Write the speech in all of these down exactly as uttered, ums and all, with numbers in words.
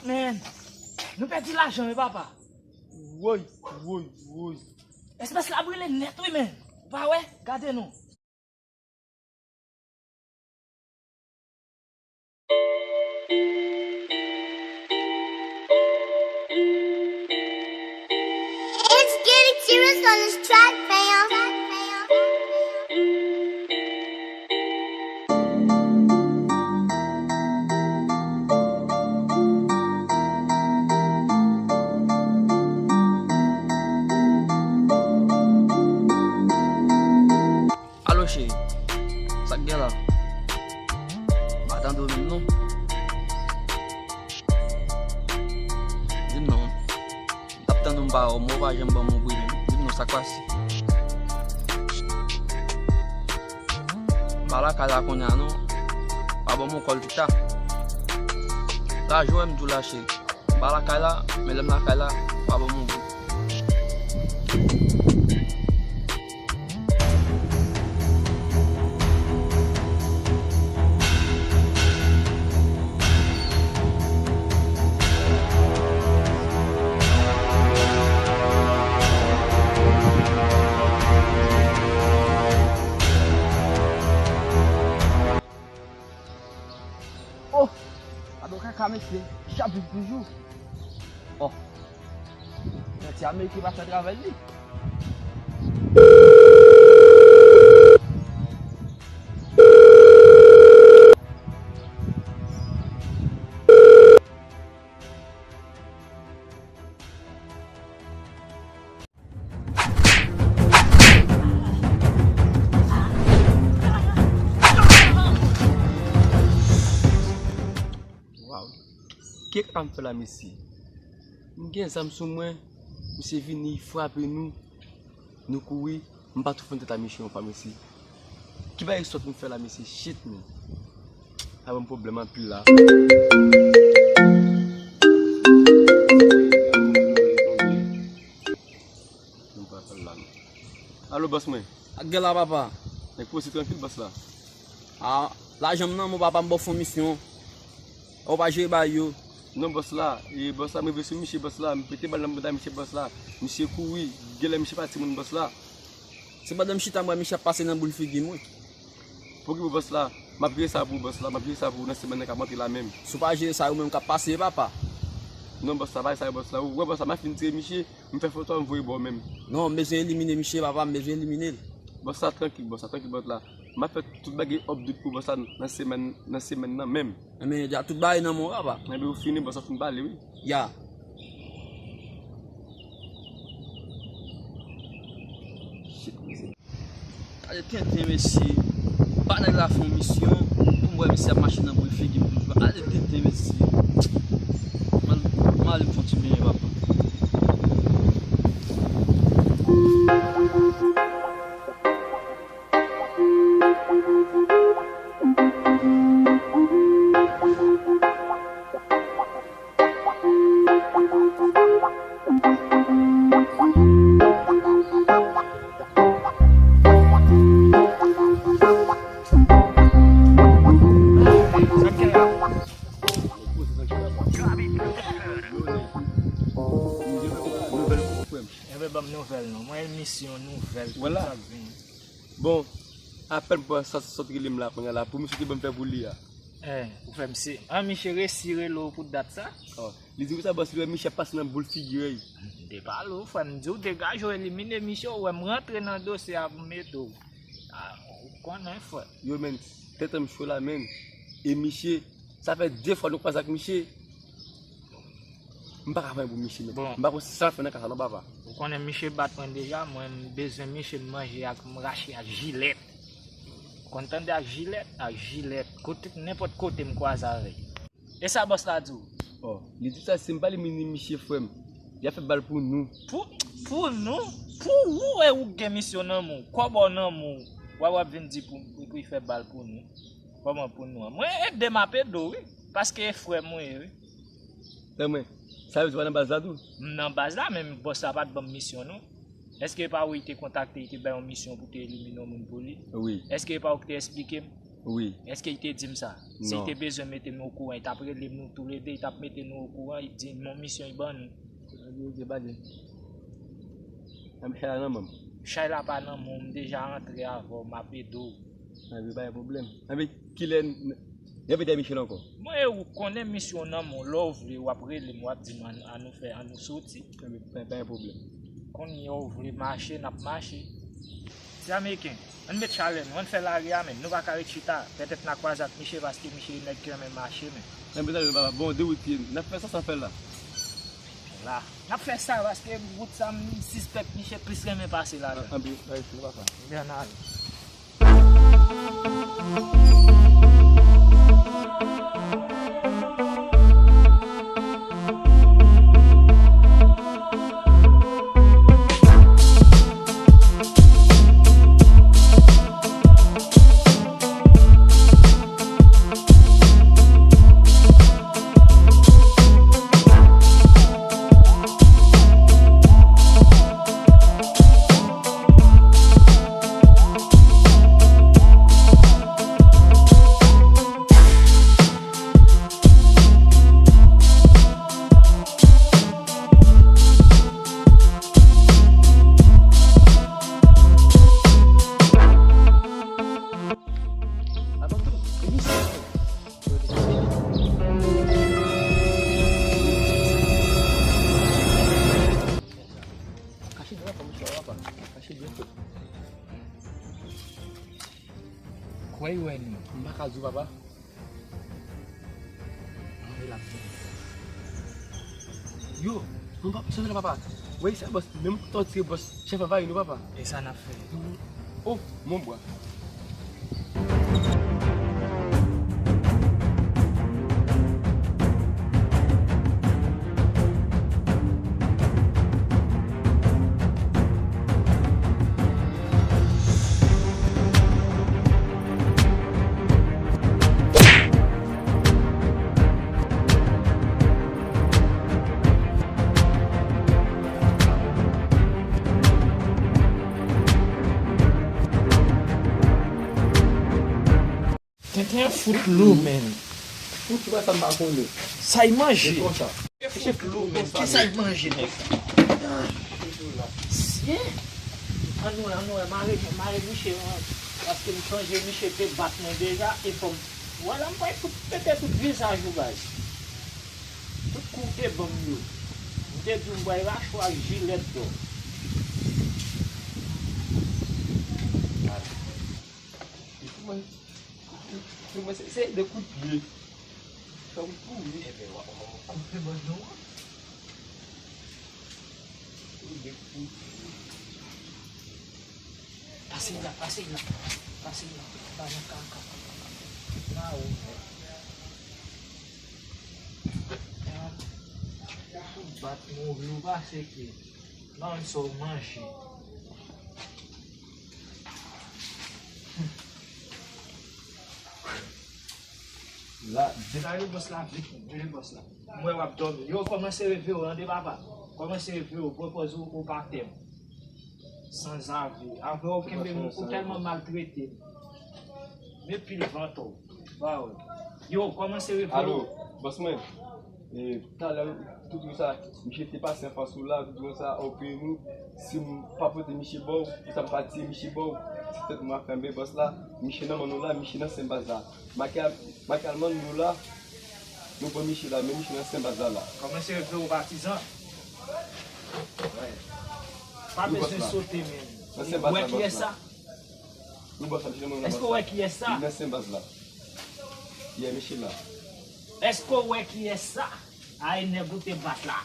Men, nou pèdi lajan wi papa. Woy, woy, woy. Espès la brile nèt wi men. Ou pa wè? Gade non. It's getting serious on this track, fam. Alo cheri, sa k gen la? M pa tande w menm non. Di m non. M t ap tann ou, m pa wè w, men w pa janm ban m yon bri menm. Di m non, sa k pase? M pa lakay la kounye a non. Pa ban m yon kòl pita. La jwe m di w la cheri. M pa lakay la, men lè m lakay la, pa ban m yon bri. Oh! Gade yon kaka mesye, chap viv toujou. Oh! Yon ti Ameriken pa fè travay li. Waw. Ki kaka m fè la mesye? M gen zam sou mwen, misye vini frape nou, nou kouri, m pa tou fè tèt a misye yon fwa mesye. Ki bagay sòt m fè la mesye? Shit men. Sa ban m pwoblèm anpil la. Alo bòs mwen. Ak gè la papa. Nèg poze trankil bòs la. A, lajan m nan men w papa, m ba w fon misyon. Ou pa jere bagay yo. Non bòs la, e bòs la m rive sou misye bòs la, m pete bal nan bouda misye bòs la. Misye kouri, genlè misye pa timoun bòs la. Se pandan m chita m wè misye ap pase nan boul figi m wi. Pou ki bò bòs la? M ap jere sa pou ou bòs la, m ap jere sa pou ou nan semèn nan k ap antre la menm. Si w pa jere sa yo menm k ap pase papa. Non bòs la, pa jere sa yo bòs la. Ou wè bòs la, m ap fin tire misye, m fè foto a m voye ba w menm. Non, m bezwen elimine misye papa, m bezwen elimine l. Bòs la trankil, bòs la trankil bòs la. M ap fè tout bagay up dout pou bòs la nan semèn, nan semèn nan menm. Enben, deja tout bagay nan men w papa. Enben ou fini bòs la fin pale wi. Ya. Shit, mesye. Gade tenten mesye. Ba nèg la fon misyon pou m wè misye ap mache nan boul figi m toujou. Gade tenten mesye. M al, m ale m fon ti benyen papa. Enben, ban m nouvèl non. Mwen misyon nouvèl, tout sa k vini. Bon, apèl bòs sa sot rele m la kounye a la pou misye te ban m fè pou li a. Eh, ou fè misye. Ah, misye resi rele w pou dat sa? Oh, li di konsa bòs li wè misye ap pase nan boul figi l. M te pale w, frè, m di w degaje w, elimine misye, ou wè m rantre nan dosye a pou m ede w. Ah, ou konnen, frè. Yo, menn, tèt an m cho la, menn. E misye, sa fè de fwa nou kwaze ak misye. M pa ka pran pou misye, menn. Bon. M pa konn sa l fè nan ka sa non, papa. Ou konnen misye bat mwen deja, mwen m bezwen misye m manje ak m rache ak jilèt. Konn tande ak jilèt, ak jilèt. Kote, nenpòt kote m kwaze avè l. E sa bòs la di w? Oh, li di sa si m pa elimine misye frè m, y ap fè bal pou nou. Pou, pou nou? Pou ou e ou k gen misyon nan men w, kòb ou nan men w, w ap, w ap vin di pou, pou, pou y fè bal pou nou? Kòman pou nou an? Mwen ede m ap ede w wi, paske e frè m ou ye wi. Frè mwen, sa vle di w pa nan baz la tou? M nan baz la, men bòs la pa t ban m misyon non. Èske e pa ou li te kontakte, li te bay yon misyon pou te elimine yon moun pou li? Wi. Èske e pa ou ki te eksplike m? Wi. Èske li te di m sa? Si li te bezwen mete m okouran, li t ap rele m nou toulede, li t ap mete nou okouran, li di m yon misyon li ban nou. Sa vle di, pa di. Anben, chay la nan men m. Chay la pa nan men w, m deja antre avè w, m ap ede w. Anben, pa gen pwoblèm. Anben, kilè n, n ap ede Michel ankò? Mwen, ou konnen misyon nan men w, lè w vle, w ap rele m, w ap di m, "Ann, ann nou fè, ann nou soti." Anben, pa, pa gen pwoblèm. Kounye a w vle mache, n ap mache. Ti Ameriken, ann met chalè nou, ann fè lari a menm. Nou pa ka ret chita. Petèt n a kwaze ak miche paske miche e nèg ki renmen mache menm. Anben, mezanmi, papa, bon, de wout ye. N ap fè sa, sa fè la. La. N ap fè sa paske wout sa, m sispèk miche plis renmen pase ladan. Anben, anben, nou pa fè. Ebyen, ann ale. Kache dlo a, papa. Kache dlo. Kwè yo wè nou. M pa ka di w, papa. Ann relax. Yo, non, papa, sòti la, papa. Wè sa, bòs, menm tòti bòs, chèf anvayi nou, papa. E sa n ap fè? Oh, mon bwa. Tenten fout lou, men. Fout lou, sa m pa konnen. Sa y manje? Fout lou, men. Ki sa y manje, nèg? Sye! Ann nou, ann nou, mare, mare miche, paske m sonje miche te bat mwen deja, e fò m, vwala, m pral fout pete tout vizaj ou, baz. Tout kou w te ban m yo. M te di w m pral rache w ak jilèt dò. Li pou mwen, li pou mwen se, se de kout pye. Fè m kouri. Enben, w ap, w ap koupe bòs nou an. De kout pye. Pase la, pase la. Pase la. Ba nan kaka. La ou. Ou fout bat mwen, ou pase ke. Ban m sa w manje. La, de... Sa yo bòs la, vit, rele bòs la. M wè w ap dòmi. Yo, kòmanse reveye w, tande papa. Kòmanse reveye w, pran pòz ou, ou pa tè m. Sanzave. Avè w kenbe m, ou tèlman maltrete m. Men pil vant ou. Ba w. Yo, kòmanse reveye w. Alo, bòs mwen. E, talè, tout jou sa, miche te pase anfas ou la, tout jou sa, ou peye nou. Si m pa pote miche ba w, pou sa m pa tiye miche ba w, se tèt mwen ap kanbe bòs la. Miche nan men nou la, miche nan Senbaz la. Make al, make al mann nou la, nou pran miche la, men miche nan Senbaz la la. Kòmanse reveye w patizan. Pa bezwen sote menm. Ou wè kiyès sa? Nou bòs la, miche nan men nou la. Èske w wè kiyès sa? Li nan Senbaz la. Yeah, miche la. Èske w wè kiyès sa? Ay, nèg ou te bat la.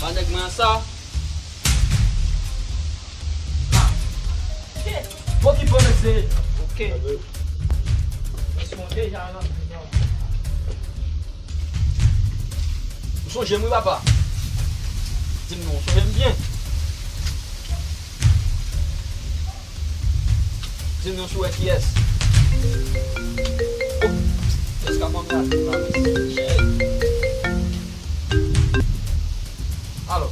Ba nèg mwen an sa. Okipe w, mesye. Ok. Bon, deja nan prizon. Ou sonje m wi, papa. Di m non, ou sonje m byen. Di m non, si w wè kiyès. Oh, kiyès k ap anbrase m la, mesye? Shit. Alo.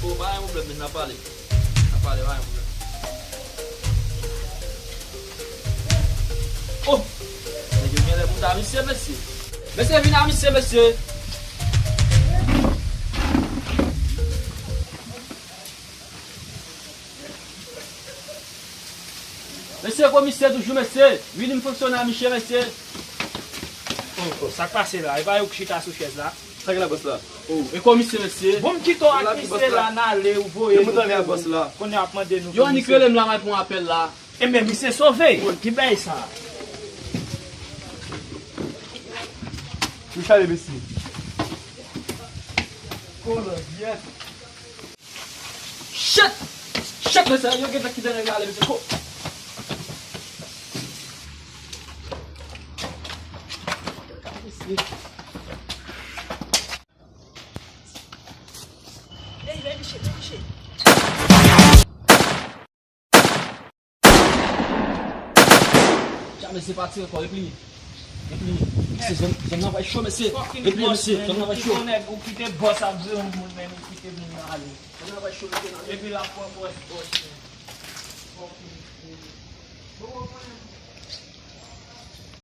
Oh, pa gen pwoblèm, men n a pale. N a pale, pa gen pwoblèm. Oh! Nèg yo genlè pou ta misye, mesye. Mesye, vin a misye, mesye. Mesye, komisè toujou, mesye. Vini m fonksyone a misye, mesye. Oh, oh, sa k pase la? E pa yo k chita sou chèz la? Sa gen la, bòs la? Oh, e komisè, mesye. Bon, m kite w ak misye la, n ale, ou voye nou. Kounye a ap mande nou. Yo annik rele m la, m al pran apèl la. Enben, misye sove. Bon, ki bèy sa? Misye ale, mesye. Oh, Lòd, yès. Shit! Shit, mesye, yo gentan kite nèg la ale, mesye. Ko- Ey, vin piche, vin piche. Ja, mesye, pati ankò, repliye. Repliye. Mesye, zòn, zòn nan pral cho, mesye. Repliye, mesye, zòn nan pral cho. Ou kite bòs ap jwe yon moun, men ou kite moun nan ale. Zòn nan pral cho, mesye. Epi l ap pran bòs, bòs.